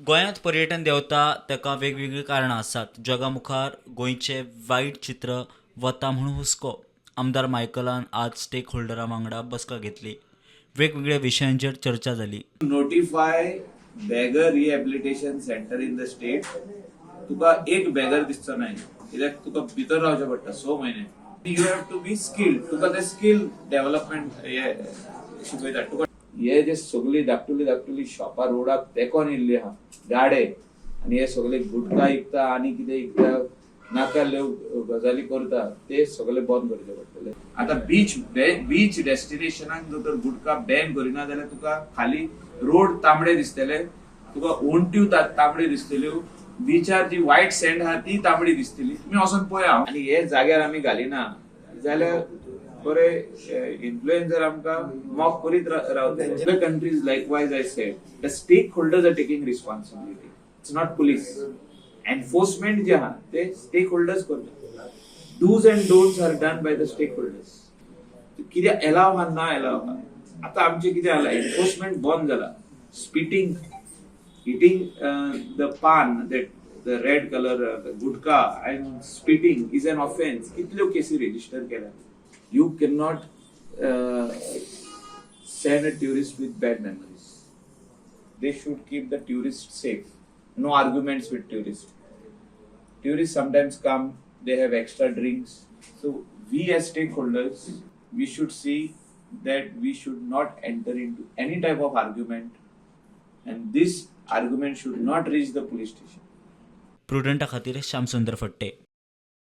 गोंयांत पर्यटन देंवता ताका वेगवेगळीं कारणां आसात. जगा मुखार गोंयचें वायट चित्र वता म्हूण हुस्को. आमदार मायकलान आज स्टेक होल्डरां वांगडा बसका घेतली. वेगवेगळ्या विशयांचेर चर्चा जाली. Notify beggar rehabilitation centre in the state. तुका एक बेगर दिसचो नाही, कित्याक तुका भितर रावचें पडटा 6 म्हयने. You have to be skilled. तुका ते स्कील डेव्हलपमेंट हे शिकयता तुका. हे जे सगळी धाकटुली धाकटुली शॉपां रोडाक तेंकोन येयल्ली आहा, गाडे आनी हे सगळे गुटखा विकता आनी कितें विकता, नाका गजाली करता, ते सगळे बंद करचे पडटले. आता बीच बीच डेस्टिनेशनाक जर तर गुटखा बॅन करिना जाल्यार तुका खाली रोड तांबडे दिसतले, तुका ओंट्यो तांबड्यो दिसतल्यो, बिचार जी व्हायट सँड आहा ती तांबडी दिसतली. तुमी वचोन पळया. आनी हे जाग्यार आमी घालिना जाल्यार बरे इन्फ्लुएन्सर आमकां मॉक करीत रावतले. Other countries, likewise, I said, the stakeholders are taking responsibility. It's not police enforcement. जे आहा ते स्टेक होल्डर्स करता. Dos and don'ts are done by the stakeholders. कितें एलाव आहा, ना एलाव आहा. आतां आमचें कितें जाला, एन्फोर्समेंट बंद जाला. Spitting, eating the pan, that the red color gutka and spitting is an offense. कितल्यो केसी रेजिस्टर केल्या. You can not send a tourist with bad memories. They should keep the tourist safe. No arguments with tourists. Tourists sometimes come, they have extra drinks. So we as stakeholders, we should see that we should not enter into any type of argument and this argument should not reach the police station. प्रुडंटा खातीर श्यामसुंदर फट्टे.